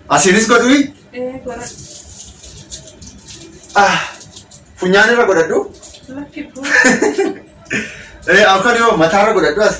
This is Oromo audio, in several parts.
Asiinis godhuyi? Ee godhadhu. Ah, funyaan irra godhadhu. Lakki boo. Eh, akkan yoo mataarra godhadhu as.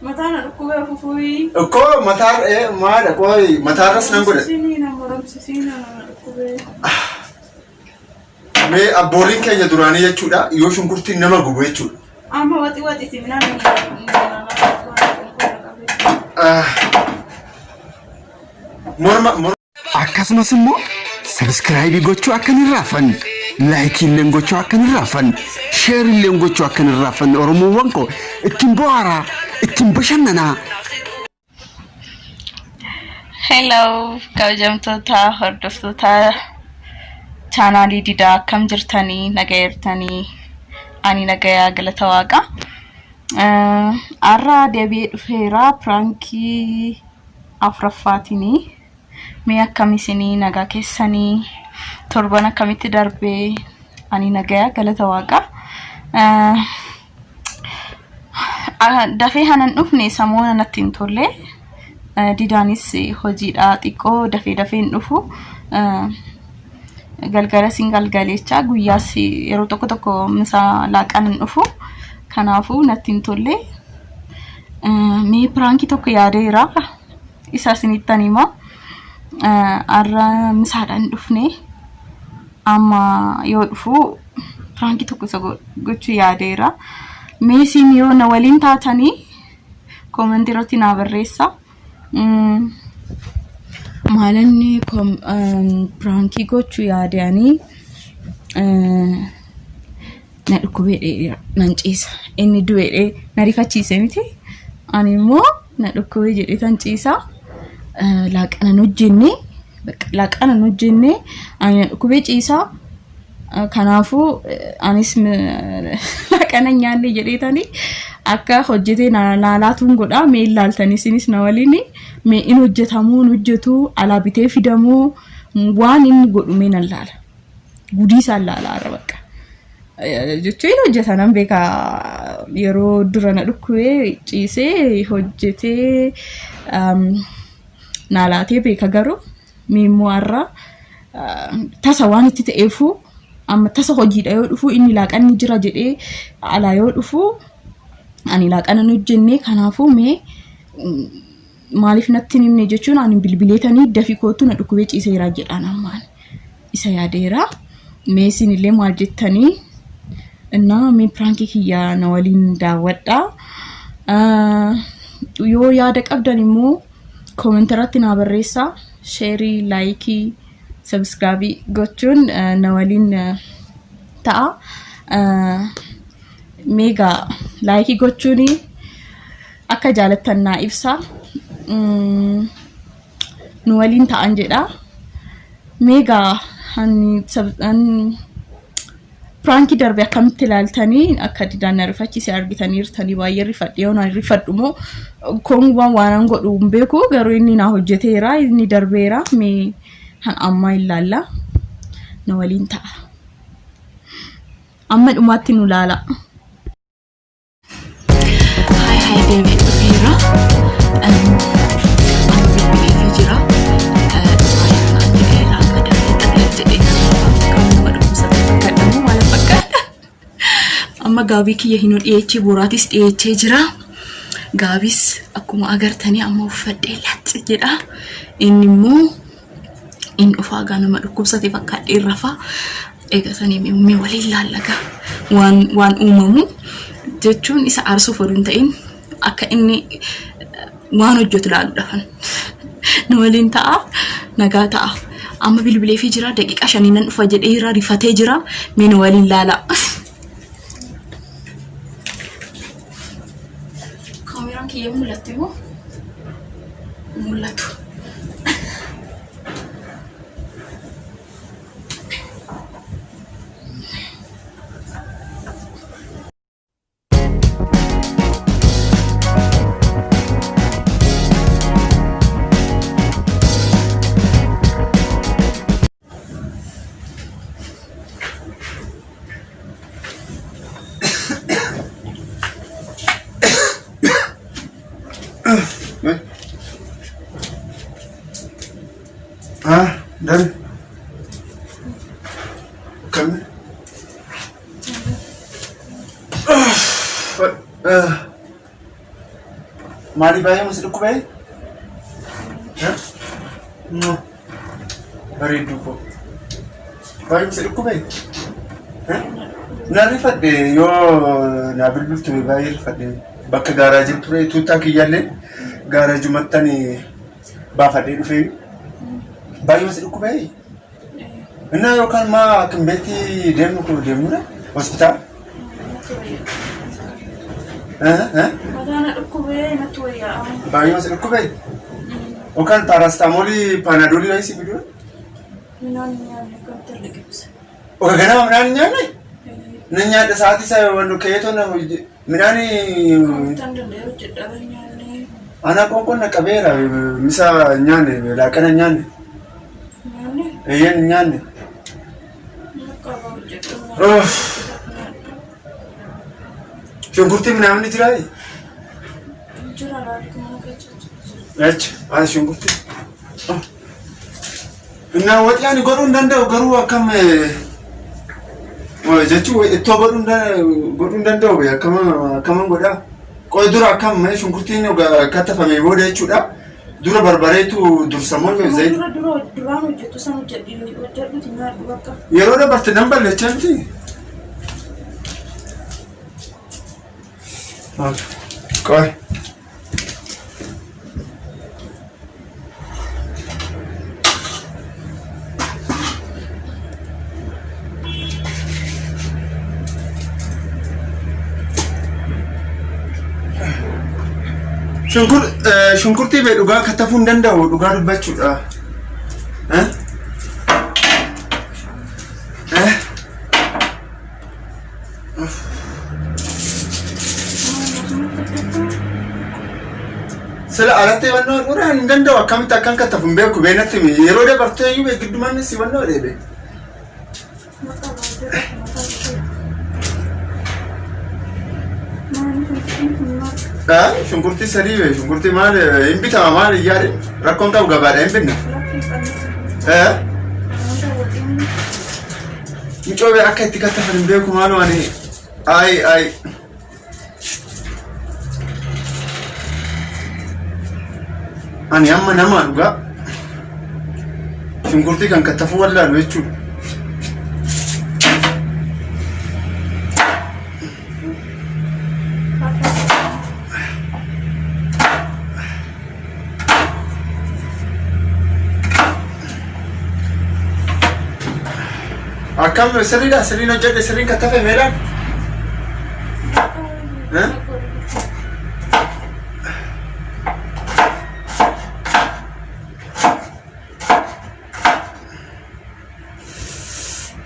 Mataa na dhukkubee fufuyi. Koo mataarra eh maadha qooyi mataarras nan godhadhu. Moromsisiini na moromsisiina na dhukkubee. Mee abbooliin keenya duraanii jechuudha yoo shunkurtiin nama gubu jechuudha. Amma waxi waxiti minaan Ah. Morma morma. Akkasumas immoo sabiskiraayibii gochuu akka hin irraanfanne, laayikii illee gochuu akka hin irraanfanne, sheer illee gochuu akka hin irraanfanne Oromoowwan koo ittiin bohaaraa, ittiin bashannanaa. Hello, kabajamtoota hordoftoota chaanaalii Didaa akkam jirtanii nagayeertanii ani nagayaa galata waaqa. Har'a deebi'ee dhufeera piraankii afuraffaatiini. Mee akkam isinii nagaa keessanii torban akkamitti darbee ani nagayaa galata waaqa. Dafee hanan dhufne samoona natti hin tolle. Didaanis hojiidha xiqqoo dafee dafee hin dhufu. Galgala sin galgaleechaa guyyaas yeroo tokko tokko misaa laaqan hin dhufu. Kanaafuu natti hin tolle. Mee piraankii tokko yaadeera. Isa isinittan hima. Har'a misaadhaan hin dhufne. Amma yoo dhufu piraankii tokko isa gochuu yaadeera. Mee isin yoo na waliin taatanii koomentii irratti naa barreessa. Maalanni piraankii gochuu yaadanii na dhukkubee dheedheera nan ciisa. Inni du'eedhee na rifachiise miti. Ani immoo na dhukkubee jedhee tan ciisa. Laaqana hin hojjenne laaqana hin hojjenne ani na dhukkubee ciisa. Kanaafuu anis laaqana hin nyaanne jedheetani akka hojjetee na laatuun godha. Mee ilaaltanii isinis na waliin mee in hojjetamuu hin hojjetu alaa bitee fidamuu waan inni godhu mee nan laala. Gudii isaan laala har'a bakka. Jechuun hin hojjeta nan beeka yeroo dura na dhukkubee ciisee hojjetee naa laatee beeka garuu mee immoo har'a tasa waan itti ta'eefuu amma tasa hojiidha yoo dhufu inni laaqanni jira jedhee alaa yoo dhufu ani laaqana hin hojjenne kanaafuu mee maaliif natti hin himne jechuun ani bilbileetanii dafii koottu na dhukkubee ciiseera jedhaan ammaan isa yaadeera. Mee isinillee maal jettanii innaa mee piraankii kiyya na waliin daawwadhaa. Yoo yaada qabdan immoo koomenti irratti naa barreessaa. Sheerii, laayikii, sabiskiraabii gochuun na waliin ta'a. Mee egaa laayikii gochuun akka jaalattan naa ibsa. Nu waliin ta'an jedha. Mee egaa piraankii darbe akkamitti ilaaltanii akka didaan na rifachiise argitaniirtanii baay'ee rifadhe yoo na rifadhu immoo koomubaan waan an godhu hin beeku garuu inni naa hojjeteera inni darbeera mee han ammaa ilaalla na waliin ta'a. Amma dhumaatti nu laala. Haay haay deebi'ee dhufeera. Amma bilbileefii jira. Dhufaa jira naan jedhee laafa dafee xaqlal jedhee nan dhufa. Kan nama dhukkubsate fakkaadhamu maal fakkaata? Amma gaabii kiyya hinuu dhiyeechee boraatis dhiyeechee jira. Gaabis akkuma agartanii amma uffadhee laxxi jedha. Inni immoo in dhufaa gaa nama dhukkubsate fakkaadhee rafaa. Egaa sanii mee waliin laallaga waan waan uumamu jechuun isa aarsuuf oduu hin ta'in akka inni waan hojjetu laaluudhaafan nu waliin ta'a nagaa ta'a. Amma bilbileefii jira daqiiqaa shanii nan dhufa jedhee jira rifatee jira mee nu waliin laala. Kaameraan kiyya mul'atti moo? Mul'atu. Ah, dame. Kam? Maali baay'ee mas dhukkubee? Bareedduu koo. Baay'ee mas dhukkubee? Na rifadhe yoo naa bilbiltu baay'ee rifadhe. Bakka gaaraajii ture tuuttaa kiyyaallee gaaraajumattan baafadhee dhufee. Baay'ee mas dhukkubee? Innaa yookaan maa akimbeetti deemnu kun deemnudha? Hospitaala? Mataa na dhukkubee natti wayyaa'aa. Baay'ee mas dhukkubee? Yookaan paarastaamoolii paanadoolii wayii si fiduu? Midhaan hin nyaanne akkamitti liqimsa. Oga ganama midhaan hin nyaanne? Nan nyaadha sa'aatii isaa wannu keeyetoo na midhaan Akkamittan danda'ee hojjedhaa hin nyaanne. ana qoonqoon na qabeera misa hin nyaanne laaqana hin nyaanne Nyaanne eeyyeen hin nyaanne. qaba hojjedhaa. Uff. Shunkurtii midhaan ni jiraa? Jira laalitu mana keessa jira. Achi haa shunkurtii. Innaa waxii ani godhuu hin danda'u garuu akkam jechuun ittoo godhuu hin danda'u bee akkam akkaman godhaa. Qoy dura akkam mee shunkurtiin kattafamee booda jechuudha. Dura barbareetu dursa moo zayit. Dura dura duraan hojjettu san hojjedhuti nyaadhu bakka. Yeroo dabarte nan balleechaa miti. Qoy. Shunkurtii bee dhugaa kattafuu hin danda'u dhugaa dubbachuudha. Eh? Eh? Sila alatti hubannoo godhaa hin danda'u akkamitti akkan kattafu hin beeku beenatti yeroo dabartee iyyuu giddumaan si hubannoo deebe. Shunkurtii sadii bee shunkurtii maal hin bitama maal hin yaadin rakkoon qabu gabaadha hin binna. Mucoo bee akka itti kattafan hin beeku maaloo ani ayi ayi. Ani amma nama dhugaa shunkurtii kan kattafuu wallaalu jechuudha. Akkam sirriidha sirriin hojjedhe sirriin kattafe meelaan? Eh?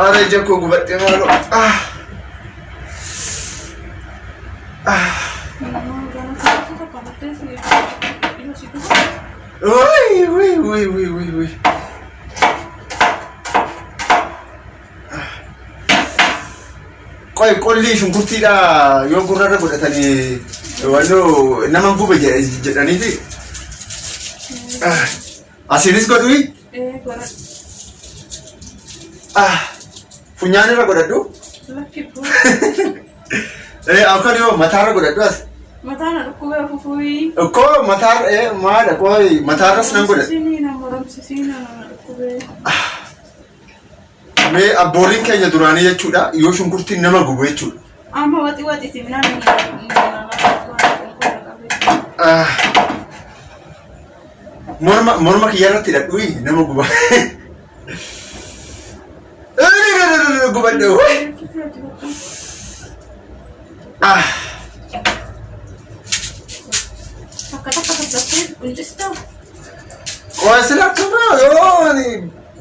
Ara ija koo gubadhe maaloo. Ah. Ah. Uy, uy, uy, uy, uy, uy. Qoy qollii shunkurtiidha yoo gurrarra godhatanii wannoo nama gube jedhaniiti. Asiinis godhuyi? Funyaan irra godhadhu. Akkan yoo mataarra godhadhu as. Mataan dhukkubee afuufuu. Koo mataarra maadha qoy mataarras nan godhadhu. Sisiinii na moromsisiin na dhukkubee. Mee abbooliin keenya duraanii jechuudha yoo shunkurtiin nama gubu jechuudha. Amma waxi waxiti midhaan Ah. Morma morma kiyya irratti hidhadhu nama guba. Gubadhe. Ah. Takka takka tattaftee quncista. Qoy sila akkama yoo ani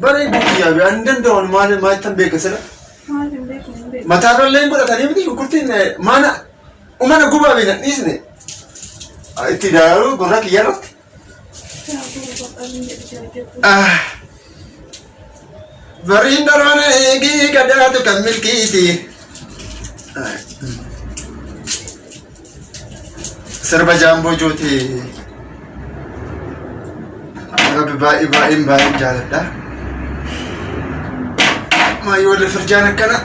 bareedu kiyyaa bee ani danda'u maal maalittan beeka sila. Maal hin beeku hin beeku. Mataarra illee hin godhatanii miti shunkurtiin mana umana gubaa beena dhiisne. Itti daaruu gurra kiyya irratti. Ah. Bariin daraana eegii gadaatu kan milkiiti. Sirba jaamboo jooti. Rabbi baay'ee baay'een baay'een jaaladha. Maayyoo wal firjaan akkana.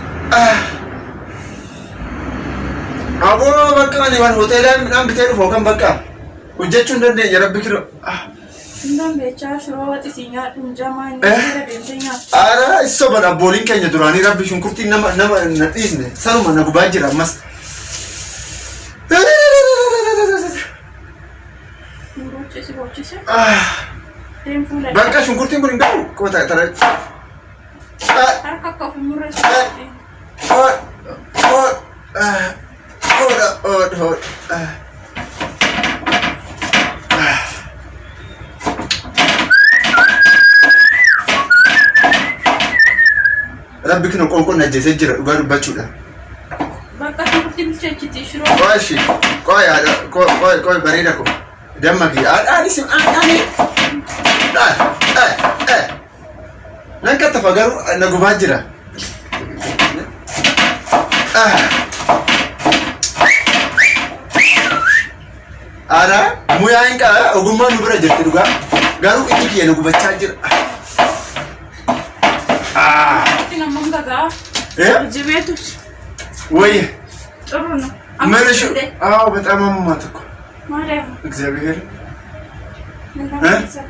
Aboo bakka ani waan hoteelaa midhaan bitee dhufu kan bakka hojjechuu hin dandeenye rabbi kiro. Hin dandeechaa shiroo waxisii nyaadhu hin jamaa inni jala deemtee nyaattu. Ara soban abbooliin keenya duraanii rabbi shunkurtiin nama nama na dhiisne sanuma na gubaa jira ammas. Hin bochisi bochisi. Deem fuula. Bakka shunkurtiin kun hin gahu qota tara. Harka akka of murre. Oodha oodha oodha. Rabbi kino qoonqoon ajjeesee jira dhugaa dubbachuudha. Bakka shunkurtii bilcheechiti shiroo. Qoy ishii qoy haadha qoy qoy qoy bareeda ko damma kiyya haadha si haadha nan kattafa garuu na gubaa jira. Haadha muyaa hin qaba ogummaa nu bira jirti dhugaa garuu ijji kiyya na gubachaa jira. Shunkurtiin ammam gagaa. Eh? Jibeetu ወይ ጥሩ ነው። መልሽ። አዎ በጣም አሟት እኮ ማርያም እግዚአብሔር ምን እ? ሰራ?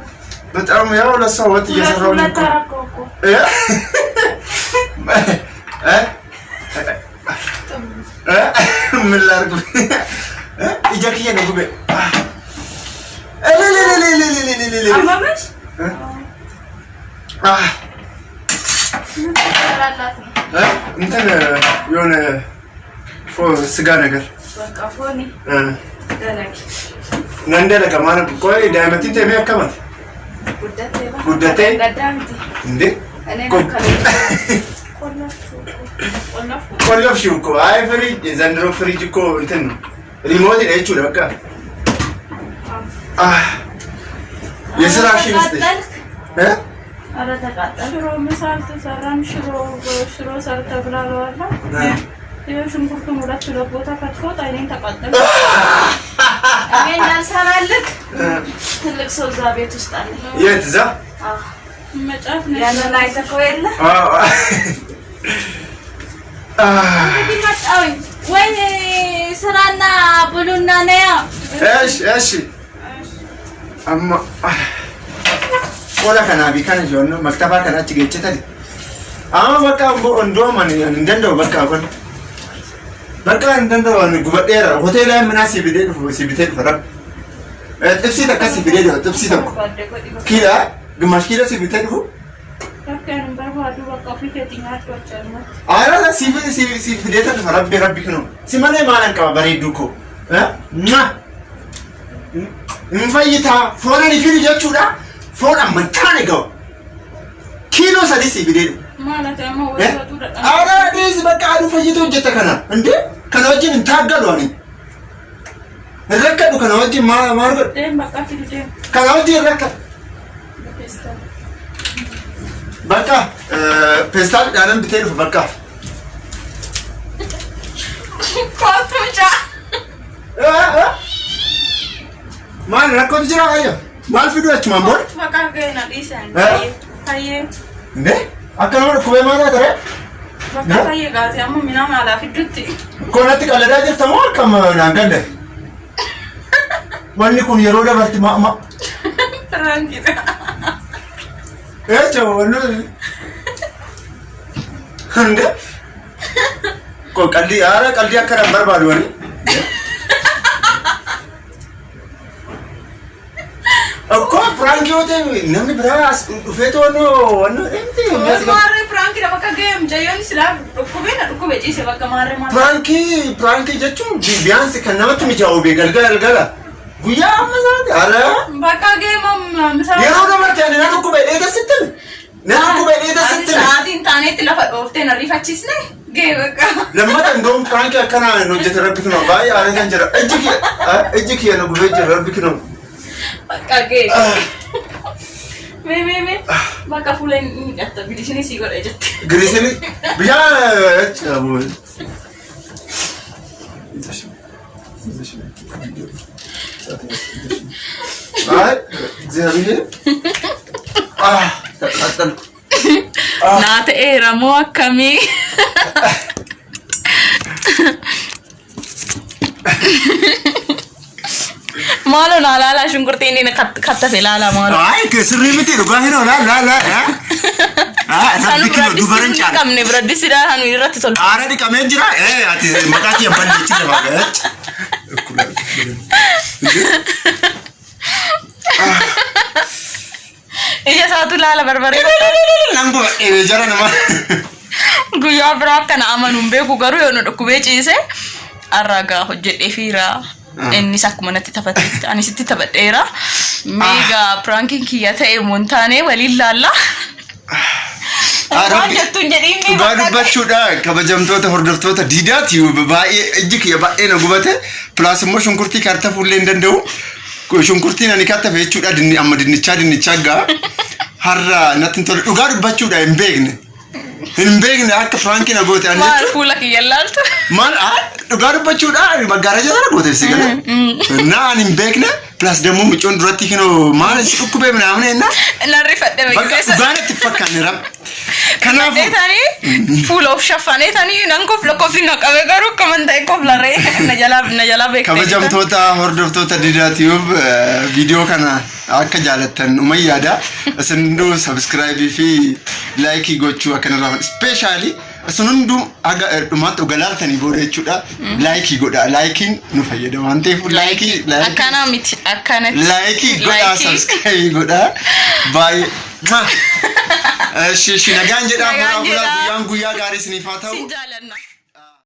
በጣም ያው ለእሷ ወጥ እየሰራሁ ነው ሁለት እኮ። አደረገው እኮ። እ? እ? እ? ምን ላድርግ? እ? እጃክዬ ነው ጉቤ እልልልልልልልልልል። አመመሽ? እ? አህ ምን ትሰራላት ነው? እ? እንትን የሆነ ስጋ ነገር በቃ ፎኒ እ። ደረግ nan dalaga maal ቆይ daa'imattiin teemee akkamati ጉዳቴ ባ Guddatee? ገዳምቲ እንዴ እኔ ቆይ። ቆለፍኩ ቆለፍሽው እኮ። አይ ፍሪጅ ዘንድሮ ፍሪጅ እኮ እንትን ነው remote ነው jechuudha በቃ አህ የስራሽን ይስጥሽ እ ኧረ ተቃጠል። ሽሮ ምሳ አልተሰራም። ሽሮ ሽሮ ሰርተህ ብላ እለዋለሁ። ይኸው ሽንኩርቱን ሁለት ሁለት ቦታ ከትፎት አይኔን ተቃጠለ። እኔ እንዳልሰራልህ ትልቅ ሰው እዛ ቤት ውስጥ አለ። የት እዛ? አዎ። መጫት ነው። ያንን አይተኸው የለ አዎ። አህ እንግዲህ መጣሁኝ ወይ ስራና ብሉና ነያ። እሺ እሺ amma qola kanaa fi kana joonno maktabaa kana achi geechetani amma bakka እንደውም ani hin danda'u bakka kun bakka hin danda'u ani gubadheera hoteela minaa si fidee dhufu si bitee dhufa rabbi xibsii takka si fidee dhufa xibsii tokko kiila ግማሽ ኪሎ si bitee dhufu. Bakka hin barbaadu bakka ofii keetii nyaadhu achumatti. Ara si si si fidee dhufa rabbi rabbi kinu si malee maalan qaba bareedduu koo hin fayyitaa foon ani fidu jechuudha foon amma hin taane ga'u kiiloo 3 si fidee dhufu. Maal ati amma wayii waxuu dhadhaa. Ara dhiisi bakka aduu fayyitu hojjeta kana እንዴ kana wajjin hin taaggalu ani hin rakkadhu kana wajjin maal maal godhu. Deem bakka fidu deem. Kana wajjin hin rakkadhu. Peestaa. Bakka peestaa midhaanan bitee dhufu bakka. Kootu mucaa. Maal rakkootu jira ayyo maal fidu achumaan booda? Maqaa ga'e na dhiisan. Eh? Fayyee. እንዴ akka nama dhukkubee maal taate? Bakka fayyee gaazii amma minaa maalaa fiddutti. Konatti qalladaa jirta moo akkam naan galle? Wanni kun yeroo dabarti ma ma Prankiidha. Eecha wanni እንዴ ቆ ቀልዲ ኧረ ቀልዲ akkana hin barbaadu wani. እኮ prank yoo ta'e namni biraa as dhufee to'annoo wanni Maarree prankiidha bakka ga'e mucayyoon silaa dhukkubee na dhukkubee ciise bakka maarree maal. Prank prank jechuun ቢያንስ kan namatti mijaa'u bee galgala galgala guyyaa amma isaati ኧረ Bakka ga'e ምሳ. Yeroo dabarte ani na dhukkube dheeta sitti na dhukkube dheeta sitti. Sa'aatiin taanetti lafa dhooftee na rifachiisne ga'e bakka. Lammata እንደውም prank akkanaa hin hojjete rabbi kinoo baay'ee aaree jira ijji kiyya ijji kiyya na gubee jira rabbi kinoo. Bakka ga'e. Mee mee mee bakka fuula hin dhiqatta bilishinii sii godha jette. Giriisini bishaan. አይ እግዚአብሔር Ah, taqaxxalku. Naa ta'eera moo akkamii? Maaloo naa laalaa shunkurtii inni kattafe laalaa maaloo. Ay, ke sirrii miti dhugaa hin oolaa laa laa laa. Ah, Sanu rabbi kino biraddisti dubaran hin caala. qabne biraddisti dhaan irratti tolfa. Aara dhiqamee jira. Eh, ati maqaa kiyya balleessite baga. Ija isaatu laala barbaree. Nan gubadhe jara nama. Guyyaa biraa akkana amanu hin beeku garuu yoo nu dhukkubee ciise har'a gaa hojjedhee fiira. Innis akkuma natti taphateetti anis itti taphadheera. Meegaa piraankiin kiyya ta'e moo hin taane waliin laalla. Waan jettu hin jedhiin mee Dhugaa bakka. dubbachuudha kabajamtoota hordoftoota diidaati baay'ee ijji kiyya baay'ee na gubate pilaas immoo shunkurtii kartafuu illee hin danda'u. Shunkurtiin ani kattafe jechuudha dinni amma dinnichaa dinnichaa gaa har'a natti hin tole dhugaa dubbachuudha hin beekne. Hin beekne akka firaankii na goote ani Maal jechuudha. fuula kiyya laaltu? Maal dhugaa dubbachuudha magaalaa jala goote si gala. Na ani hin beekne pilaas dammoo mucoon duratti kinoo maal si dhukkubee minaamin ennaa. Nan rifadhe Bakka beeksisa. dhugaan itti fakkaanne rab. Kanaafuu Tanii fuula of shaffanee tanii nan kofla kofli na qabe garuu akkaman ta'e koflaree na jalaa na jalaa beekte. Kabajamtoota hordoftoota Didaa Tube viidiyoo kana akka jaalattan uman yaada. Isin hunduu sabiskiraayibii fi laayikii gochuu akka hin irraanfanne. Ispeeshaalii isin hunduu haga dhumaatti oga laaltanii booda jechuudha. Laayikii godha. Laayikiin nu fayyada waan ta'eef laayikii laayikii Akkana miti akkanatti. laayikii godhaa Laayikii. sabiskiraayibii godhaa. Baay'ee. Eshi eshi nagaan jedhaa Nagaan horaa bulaa jedhaa. guyyaan guyyaa gaarii isiniif haa ta'u. Sin jaalanna.